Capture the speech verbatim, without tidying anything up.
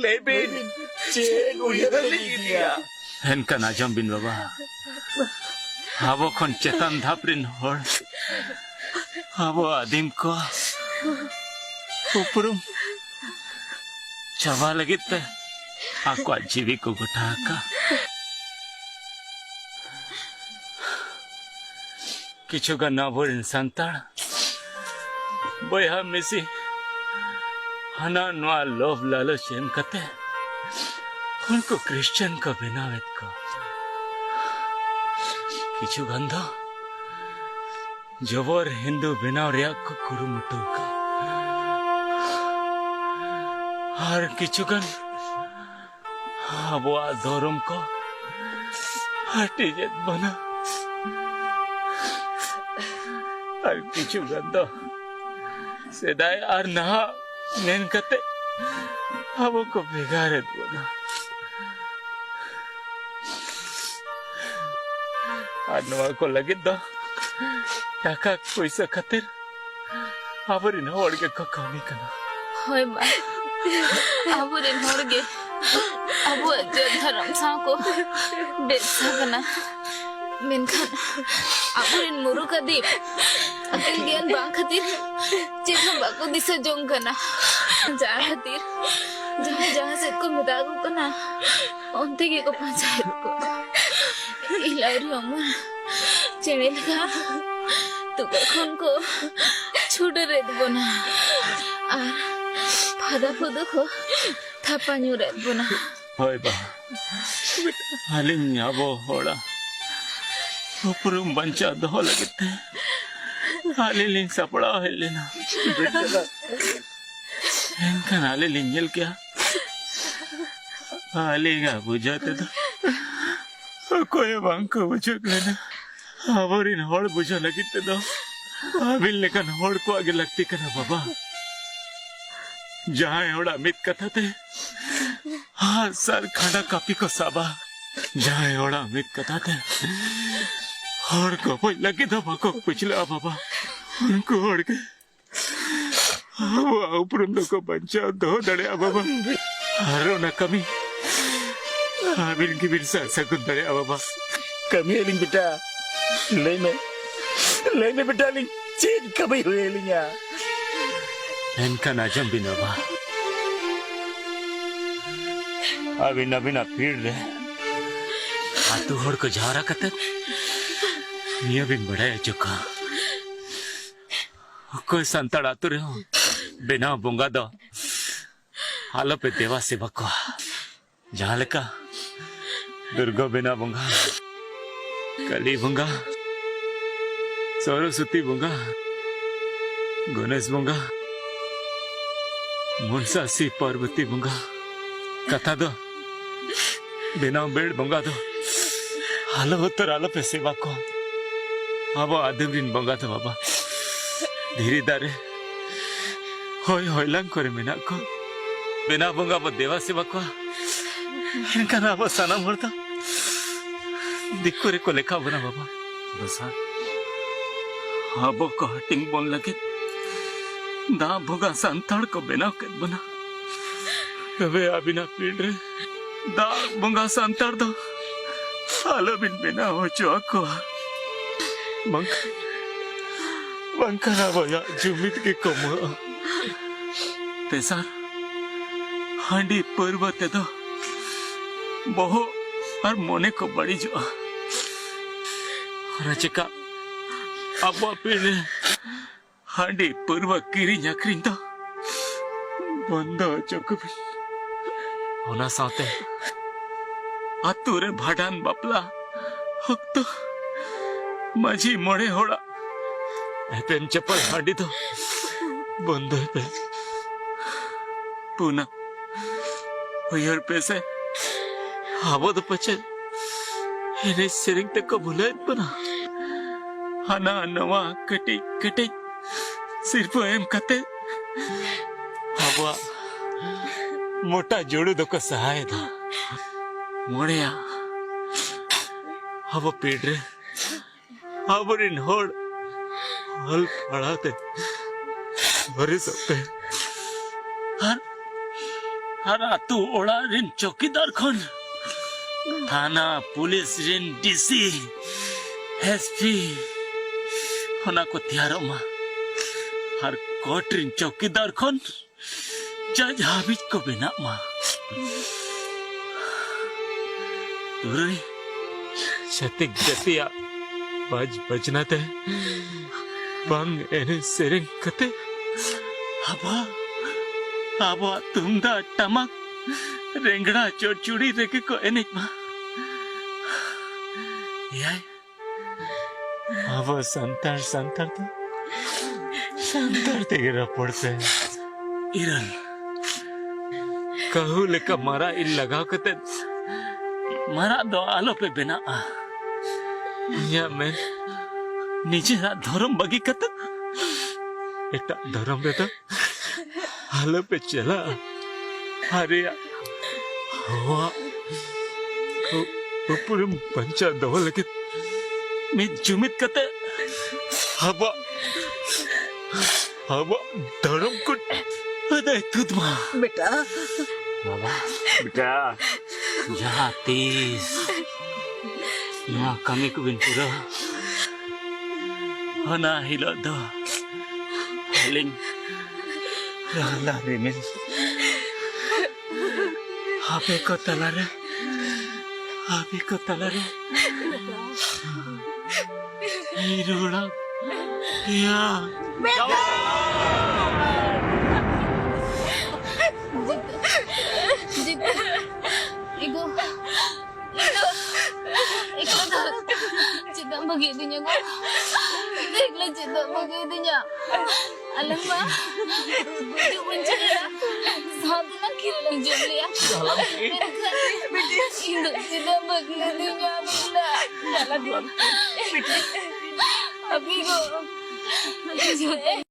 ᱞᱟᱹᱭ ᱵᱤᱱ, ᱪᱮᱫ ᱩᱭᱦᱟᱹᱨ ᱞᱤᱧ ᱤᱫᱤᱭᱟ? ᱮᱱᱠᱷᱟᱱ ᱟᱸᱡᱚᱢ ᱵᱤᱱ ᱵᱟᱵᱟ, ᱟᱵᱚ ᱠᱷᱚᱱ ᱪᱮᱛᱟᱱ ᱫᱷᱟᱯ ᱨᱤᱱ ᱦᱚᱲ ᱟᱵᱚ ᱟᱹᱫᱤᱢ ᱠᱚ ᱩᱯᱨᱩᱢ ᱪᱟᱵᱟ ᱞᱟᱹᱜᱤᱫ ᱛᱮ ᱟᱠᱚᱣᱟᱜ ᱡᱤᱣᱤ ᱠᱚ ᱜᱚᱴᱟ ᱟᱠᱟᱫ᱾ ᱠᱤᱪᱷᱩ ᱜᱟᱱ ᱟᱵᱚᱨᱮᱱ ᱥᱟᱱᱛᱟᱲ ᱵᱚᱭᱦᱟ ᱢᱤᱥᱤ ᱦᱟᱱᱟ ᱱᱚᱣᱟ ᱞᱳᱵᱷ ᱞᱟᱞᱚᱪ ᱮᱢ ᱠᱟᱛᱮ ᱩᱱᱠᱩ ᱠᱷᱨᱤᱥᱪᱟᱱ ᱠᱚ ᱵᱮᱱᱟᱣᱮᱫ ᱠᱚᱣᱟ᱾ ᱠᱤᱪᱷᱩ ᱜᱟᱱ ᱫᱚ ᱡᱚᱵᱚᱨ ᱦᱤᱱᱫᱩ ᱵᱮᱱᱟᱣ ᱨᱮᱭᱟᱜ ᱠᱚ ᱠᱩᱨᱩᱢᱩᱴᱩ ᱟᱠᱟᱫ᱾ ᱟᱨ ᱠᱤᱪᱷᱩ ᱜᱟᱱ ᱟᱵᱚᱣᱟᱜ ᱫᱷᱚᱨᱚᱢ ᱠᱚ ᱦᱟᱹᱴᱤᱧᱮᱫ ᱵᱚᱱᱟ᱾ ᱟᱨ ᱠᱤᱪᱷᱩ ᱜᱟᱱ ᱫᱚ ᱥᱮᱫᱟᱭ ᱟᱨ ᱱᱟᱦᱟᱜ ᱢᱮᱱ ᱠᱟᱛᱮ ᱟᱵᱚ ᱠᱚ ᱵᱷᱮᱜᱟᱨᱮᱫ ᱵᱚᱱᱟ᱾ ᱟᱨ ᱱᱚᱣᱟ ᱠᱚ ᱞᱟᱹᱜᱤᱫ ᱫᱚ ᱴᱟᱠᱟ ᱯᱩᱭᱥᱟᱹ ᱠᱷᱟᱹᱛᱤᱨ ᱟᱵᱚᱨᱮᱱ ᱦᱚᱲ ᱜᱮᱠᱚ ᱠᱟᱹᱢᱤ ᱠᱟᱱᱟ᱾ ᱦᱳᱭ ᱢᱟ, ᱟᱵᱚᱨᱮᱱ ᱦᱚᱲ ᱜᱮ ᱟᱵᱚᱣᱟᱜ ᱡᱟᱹᱛ ᱫᱷᱚᱨᱚᱢ ᱥᱟᱶ ᱠᱚ ᱵᱮᱵᱥᱟ ᱠᱟᱱᱟ᱾ ᱢᱮᱱᱠᱷᱟᱱ ᱟᱵᱚᱨᱮᱱ ᱢᱩᱨᱩᱠ ᱟᱹᱫᱤᱢ ᱟᱹᱠᱤᱞ ᱜᱮᱭᱟᱱ ᱵᱟᱝ ᱠᱷᱟᱹᱛᱤᱨ ᱪᱮᱫ ᱦᱚᱸ ᱵᱟᱠᱚ ᱫᱤᱥᱟᱹ ᱡᱚᱝ ᱠᱟᱱᱟ᱾ ᱡᱟᱦᱟᱸ ᱠᱷᱟᱹᱛᱤᱨ ᱡᱟᱦᱟᱸᱭ ᱡᱟᱦᱟᱸ ᱥᱮᱫ ᱠᱚ ᱢᱮᱛᱟ ᱠᱚ ᱠᱟᱱᱟ, ᱚᱱᱛᱮ ᱜᱮᱠᱚ ᱯᱟᱸᱡᱟᱭᱮᱫ ᱠᱚᱣᱟ᱾ ᱤᱞᱟᱹᱨᱤ ᱚᱢᱚᱱ ᱪᱮᱬᱮ ᱞᱮᱠᱟ ᱛᱩᱠᱟᱹ ᱠᱷᱚᱱ ᱠᱚ ᱪᱷᱩᱰᱟᱹᱨᱮᱫ ᱵᱚᱱᱟ ᱟᱨ ᱯᱷᱟᱫᱟ ᱯᱷᱩᱫᱩ ᱠᱚ ᱛᱷᱟᱯᱟ ᱧᱩᱨᱮᱫ ᱵᱚᱱᱟ᱾ ᱦᱳᱭ ᱵᱟ, ᱟᱹᱞᱤᱧ ᱟᱵᱚ ᱦᱚᱲᱟᱜ ᱩᱯᱨᱩᱢ ᱵᱟᱧᱪᱟᱣ ᱫᱚᱦᱚ ᱞᱟᱹᱜᱤᱫ ᱛᱮ ᱟᱹᱞᱤᱧ ᱞᱤᱧ ᱥᱟᱯᱲᱟᱣ ᱦᱮᱡ ᱞᱮᱱᱟ᱾ ᱮᱱᱠᱷᱟᱱ ᱟᱹᱞᱤᱧ ᱞᱤᱧ ᱧᱮᱞ ᱠᱮᱜᱼᱟ, ᱟᱹᱞᱤᱧᱟᱜ ᱵᱩᱡᱷᱟᱹᱣ ᱛᱮᱫᱚ ᱚᱠᱚᱭ ᱦᱚᱸ ᱵᱟᱝ ᱠᱚ ᱵᱩᱡᱷᱟᱹᱜ ᱠᱟᱱᱟ᱾ ᱟᱵᱚᱨᱮᱱ ᱦᱚᱲ ᱵᱩᱡᱷᱟᱹᱣ ᱞᱟᱹᱜᱤᱫ ᱛᱮᱫᱚ ᱟᱹᱵᱤᱱ ᱞᱮᱠᱟᱱ ᱦᱚᱲ ᱠᱚᱣᱟᱜ ᱜᱮ ᱞᱟᱹᱠᱛᱤ ᱠᱟᱱᱟ ᱵᱟᱵᱟ᱾ ᱡᱟᱦᱟᱸᱭ ᱦᱚᱲᱟᱜ ᱢᱤᱫ ᱠᱟᱛᱷᱟ ᱛᱮ ᱟᱜ ᱥᱟᱨ ᱠᱷᱟᱸᱰᱟ ᱠᱟᱹᱯᱤ ᱠᱚ ᱥᱟᱵᱟ, ᱡᱟᱦᱟᱸᱭ ᱦᱚᱲᱟᱜ ᱢᱤᱫ ᱠᱟᱛᱷᱟ ᱛᱮ ᱦᱚᱲ ᱜᱚᱯᱚᱡ ᱞᱟᱹᱜᱤᱫ ᱦᱚᱸ ᱵᱟᱠᱚ ᱯᱟᱹᱪᱷᱞᱟᱹᱜᱼᱟ ᱵᱟᱵᱟ, ᱩᱱᱠᱩ ᱦᱚᱲ ᱜᱮ ᱟᱵᱚᱣᱟᱜ ᱩᱯᱨᱩᱢ ᱫᱚᱠᱚ ᱵᱟᱧᱪᱟᱣ ᱫᱚᱦᱚ ᱫᱟᱲᱮᱭᱟᱜᱼᱟ ᱵᱟᱵᱟ᱾ ᱟᱨ ᱚᱱᱟ ᱠᱟᱹᱢᱤ ᱟᱹᱵᱤᱱ ᱜᱮᱵᱤᱱ ᱥᱟ-, ᱥᱟᱹᱜᱩᱱ ᱫᱟᱲᱮᱭᱟᱜᱼᱟ ᱵᱟᱵᱟ᱾ ᱠᱟᱹᱢᱤᱭᱟᱞᱤᱧ ᱵᱮᱴᱟ, ᱞᱟᱹᱭ ᱢᱮ, ᱞᱟᱹᱭ ᱢᱮ ᱵᱮᱴᱟ, ᱟᱹᱞᱤᱧ ᱪᱮᱫ ᱠᱟᱹᱢᱤ ᱦᱩᱭ ᱟᱹᱞᱤᱧᱟ? ᱮᱱᱠᱷᱟᱱ ᱟᱸᱡᱚᱢ ᱵᱤᱱ ᱵᱟᱵᱟ, ᱟᱹᱵᱤᱱ ᱟᱹᱵᱤᱱᱟᱜ ᱯᱤᱲ ᱨᱮ ᱟᱹᱛᱩ ᱦᱚᱲ ᱠᱚ ᱡᱟᱣᱨᱟ ᱠᱟᱛᱮ ᱱᱤᱭᱟᱹ ᱵᱤᱱ ᱵᱟᱲᱟᱭ ᱦᱚᱪᱚ ᱠᱚᱣᱟ, ᱚᱠᱚᱭ ᱥᱟᱱᱛᱟᱲ ᱟᱹᱛᱩ ᱨᱮᱦᱚᱸ ᱵᱮᱱᱟᱣ ᱵᱚᱸᱜᱟ ᱫᱚ ᱟᱞᱚᱯᱮ ᱫᱮᱵᱟ ᱥᱮᱵᱟ ᱠᱚᱣᱟ᱾ ᱡᱟᱦᱟᱸ ᱞᱮᱠᱟ ᱫᱩᱨᱜᱟᱹ ᱵᱮᱱᱟᱣ ᱵᱚᱸᱜᱟ, ᱠᱟᱞᱤ ᱵᱚᱸᱜᱟ, ᱥᱚᱨᱚᱥᱚᱛᱤ ᱵᱚᱸᱜᱟ, ᱜᱚᱱᱮᱥ ᱵᱚᱸᱜᱟ, ᱢᱚᱱᱥᱟ ᱥᱤᱵ ᱯᱟᱨᱵᱚᱛᱤ ᱵᱚᱸᱜᱟ, ᱠᱟᱛᱷᱟ ᱫᱚ ᱵᱮᱱᱟᱣ ᱵᱮᱲ ᱵᱚᱸᱜᱟ ᱫᱚ ᱟᱞᱚ ᱩᱛᱟᱹᱨ ᱟᱞᱚᱯᱮ ᱥᱮᱵᱟ ᱠᱚᱣᱟ᱾ ᱟᱵᱚ ᱟᱹᱫᱤᱢ ᱨᱤᱱ ᱵᱚᱸᱜᱟ ᱫᱚ ᱵᱟᱵᱟ ᱫᱷᱤᱨᱤ ᱫᱟᱨᱮ, ᱦᱚᱭ ᱦᱚᱭᱞᱟᱝ ᱠᱚᱨᱮ ᱢᱮᱱᱟᱜ ᱠᱚ᱾ ᱵᱮᱱᱟᱣ ᱵᱚᱸᱜᱟ ᱵᱚ ᱫᱮᱵᱟ ᱥᱮᱵᱟ ᱠᱚᱣᱟ, ᱮᱱᱠᱷᱟᱱ ᱟᱵᱚ ᱥᱟᱱᱟᱢ ᱦᱚᱲ ᱫᱚ ᱫᱤᱠᱩ ᱨᱮᱠᱚ ᱞᱮᱠᱷᱟ ᱵᱚᱱᱟ ᱵᱟᱵᱟ᱾ ᱫᱚᱥᱟᱨ, ᱟᱵᱚ ᱠᱚ ᱦᱟᱹᱴᱤᱧ ᱵᱚᱱ ᱞᱟᱹᱜᱤᱫ ᱫᱟᱜ ᱵᱚᱸᱜᱟ ᱥᱟᱱᱛᱟᱲ ᱠᱚ ᱵᱮᱱᱟᱣ ᱠᱮᱫ ᱵᱚᱱᱟ᱾ ᱛᱚᱵᱮ ᱟᱹᱵᱤᱱᱟᱜ ᱯᱤᱲ ᱨᱮ ᱫᱟᱜ ᱵᱚᱸᱜᱟ ᱥᱟᱱᱛᱟᱲ ᱫᱚ ᱟᱞᱚᱵᱤᱱ ᱵᱮᱱᱟᱣ ᱦᱚᱪᱚ ᱟᱠᱚᱣᱟ, ᱵᱟᱝᱠᱷᱟᱱ, ᱵᱟᱝᱠᱷᱟᱱ ᱟᱵᱚᱭᱟᱜ ᱡᱩᱢᱤᱫ ᱜᱮ ᱠᱚᱢᱚᱜᱼᱟ᱾ ᱛᱮᱥᱟᱨ, ᱦᱟᱺᱰᱤ ᱯᱟᱹᱨᱣᱟᱹ ᱛᱮᱫᱚ ᱵᱚᱦᱚᱜ ᱟᱨ ᱢᱚᱱᱮ ᱠᱚ ᱵᱟᱹᱲᱤᱡᱚᱜᱼᱟ᱾ ᱚᱱᱟ ᱪᱮᱠᱟ ᱟᱵᱚᱣᱟᱜ ᱯᱤᱲ ᱨᱮ ᱦᱟᱺᱰᱤ ᱯᱟᱹᱨᱣᱟᱹ ᱠᱤᱨᱤᱧ ᱟᱹᱠᱷᱨᱤᱧ ᱫᱚ ᱵᱚᱱᱫᱚ ᱦᱚᱪᱚ ᱠᱚᱵᱤᱱ᱾ ᱚᱱᱟ ᱥᱟᱶᱛᱮ ᱟᱛᱳ ᱨᱮ ᱵᱷᱟᱸᱰᱟᱱ ᱵᱟᱯᱞᱟ ᱚᱠᱛᱚ ᱢᱟᱹᱡᱷᱤ ᱢᱚᱬᱮ ᱦᱚᱲᱟᱜ ᱮᱯᱮᱢ ᱪᱟᱯᱟᱞ ᱦᱟᱺᱰᱤ ᱫᱚ ᱵᱚᱱᱫᱚᱭ ᱯᱮ᱾ ᱯᱩᱱᱟ, ᱩᱭᱦᱟᱹᱨ ᱯᱮ ᱥᱮ, ᱟᱵᱚ ᱫᱚ ᱯᱟᱪᱮᱫ ᱮᱱᱮᱡ ᱥᱮᱨᱮᱧ ᱛᱮᱠᱚ ᱵᱷᱩᱞᱟᱹᱣᱮᱫ ᱵᱚᱱᱟ᱾ ᱦᱟᱱᱟ ᱱᱚᱣᱟ ᱠᱟᱹᱴᱤᱡ ᱠᱟᱹᱴᱤᱡ ᱥᱤᱨᱯᱟᱹ ᱮᱢ ᱠᱟᱛᱮ ᱟᱵᱚᱣᱟᱜ ᱢᱚᱴᱟ ᱡᱩᱲᱩ ᱫᱚᱠᱚ ᱥᱟᱦᱟᱭᱮᱫᱟ᱾ ᱢᱚᱬᱮᱭᱟ, ᱟᱵᱚ ᱯᱤᱲ ᱨᱮ ᱟᱵᱚᱨᱮᱱ ᱦᱚᱲ ᱚᱞ ᱯᱟᱲᱦᱟᱣ ᱛᱮ ᱥᱚᱨᱮᱥᱚᱜ ᱯᱮ᱾ ᱟᱨ ᱟᱨ ᱟᱹᱛᱩ ᱚᱲᱟᱜ ᱨᱮᱱ ᱪᱚᱠᱤᱫᱟᱨ ᱠᱷᱚᱱ ᱛᱷᱟᱱᱟ ᱯᱩᱞᱤᱥ ᱨᱮᱱ ᱰᱤᱥᱤ, ᱮᱥᱯᱤ, ᱚᱱᱟ ᱠᱚ ᱛᱮᱭᱟᱨᱚᱜ ᱢᱟ᱾ ᱟᱨ ᱠᱳᱨᱴ ᱨᱮᱱ ᱪᱚᱠᱤᱫᱟᱨ ᱠᱷᱚᱱ ᱡᱟᱡᱽ ᱦᱟᱹᱵᱤᱡ ᱠᱚ ᱵᱮᱱᱟᱜ ᱢᱟ᱾ ᱛᱩᱨᱩᱭ, ᱪᱷᱟᱹᱛᱤᱠ ᱡᱟᱹᱛᱤᱭᱟᱜ ᱵᱟᱡᱽ ᱵᱟᱡᱽᱱᱟ ᱛᱮ ᱵᱟᱝ ᱮᱱᱮᱡ ᱥᱮᱨᱮᱧ ᱠᱟᱛᱮ ᱟᱵᱚᱣᱟᱜ, ᱟᱵᱚᱣᱟᱜ ᱛᱩᱢᱫᱟᱜ ᱴᱟᱢᱟᱠ ᱨᱮᱝᱜᱽᱲᱟ ᱪᱚᱲᱪᱩᱲᱤ ᱨᱮᱜᱮ ᱠᱚ ᱮᱱᱮᱡ ᱢᱟ᱾ ᱮᱭᱟᱭ, ᱟᱵᱚ ᱥᱟᱱᱛᱟᱲ, ᱥᱟᱱᱛᱟᱲ ᱫᱚ ᱥᱟᱱᱛᱟᱲ ᱛᱮᱜᱮ ᱨᱚᱯᱚᱲ ᱯᱮ᱾ ᱤᱨᱟᱹᱞ, ᱠᱟᱹᱦᱩ ᱞᱮᱠᱟ ᱢᱟᱨᱟᱜ ᱤᱞ ᱞᱟᱜᱟᱣ ᱠᱟᱛᱮ ᱢᱟᱨᱟᱜ ᱫᱚ ᱟᱞᱚ ᱯᱮ ᱵᱮᱱᱟᱜᱼᱟ᱾ ᱤᱧᱟᱹᱜ ᱢᱮᱱ, ᱱᱤᱡᱮᱨᱟᱜ ᱫᱷᱚᱨᱚᱢ ᱵᱟᱹᱜᱤ ᱠᱟᱛᱮ ᱮᱴᱟᱜ ᱫᱷᱚᱨᱚᱢ ᱨᱮᱫᱚ ᱟᱞᱚ ᱯᱮ ᱪᱟᱞᱟᱜᱼᱟ᱾ ᱟᱨᱮᱭᱟᱜ ᱦᱚᱣᱟ ᱩ-, ᱩᱯᱨᱩᱢ ᱵᱟᱧᱪᱟᱣ ᱫᱚᱦᱚ ᱞᱟᱹᱜᱤᱫ ᱢᱤᱫ ᱡᱩᱢᱤᱫ ᱠᱟᱛᱮ ᱟᱵᱚᱣᱟᱜ, ᱟᱵᱚᱣᱟᱜ ᱫᱷᱚᱨᱚᱢ ᱠᱚ ᱟᱹᱫᱟᱹᱭ ᱛᱩᱫ ᱢᱟ᱾ ᱵᱮᱴᱟ᱾ ᱵᱟᱵᱟ, ᱵᱮᱴᱟ, ᱡᱟᱦᱟᱸ ᱛᱤᱥ ᱱᱚᱣᱟ ᱠᱟᱹᱢᱤ ᱠᱚᱵᱤᱱ ᱯᱩᱨᱟᱹᱣᱟ, ᱚᱱᱟ ᱦᱤᱞᱳᱜ ᱫᱚ ᱟᱹᱞᱤᱧ ᱨᱟᱦᱞᱟ ᱨᱤᱢᱤᱞ ᱟᱯᱮ ᱠᱚ ᱛᱟᱞᱟᱨᱮ, ᱟᱯᱮ ᱠᱚ ᱛᱟᱞᱟᱨᱮ ᱤᱧ ᱨᱩᱣᱟᱹᱲᱟ᱾ ᱭᱟ᱾ ᱡᱤᱛᱟᱹ, ᱡᱤᱛᱟᱹ, ᱤᱜᱳ᱾ ᱤᱧ ᱫᱚ ᱮᱠᱞᱟ ᱫᱚ ᱪᱮᱫᱟᱜ ᱮᱢ ᱵᱟᱹᱜᱤᱭᱮᱫᱤᱧᱟ ᱜᱳ? ᱤᱧ ᱫᱚ ᱮᱠᱞᱟ ᱪᱮᱫᱟᱜ ᱮᱢ ᱵᱟᱹᱜᱤᱭᱮᱫᱤᱧᱟ? ᱟᱞᱟᱝ ᱢᱟ ᱜᱩᱡᱩᱜ ᱵᱚᱱ ᱪᱟᱞᱟᱜᱼᱟ, ᱥᱟᱶᱛᱮ ᱞᱟᱝ ᱠᱷᱮᱞ ᱞᱟᱝ ᱡᱚᱢ ᱞᱮᱭᱟ᱾ ᱢᱮᱱᱠᱷᱟᱱ ᱤᱧ ᱫᱚ ᱪᱮᱫᱟᱜ ᱮᱢ ᱵᱟᱹᱜᱤᱭᱮᱫᱤᱧᱟ ᱟᱢ ᱮᱠᱞᱟ? ᱟᱯᱮ ᱜᱳ, ᱤᱧ ᱡᱚᱛᱚ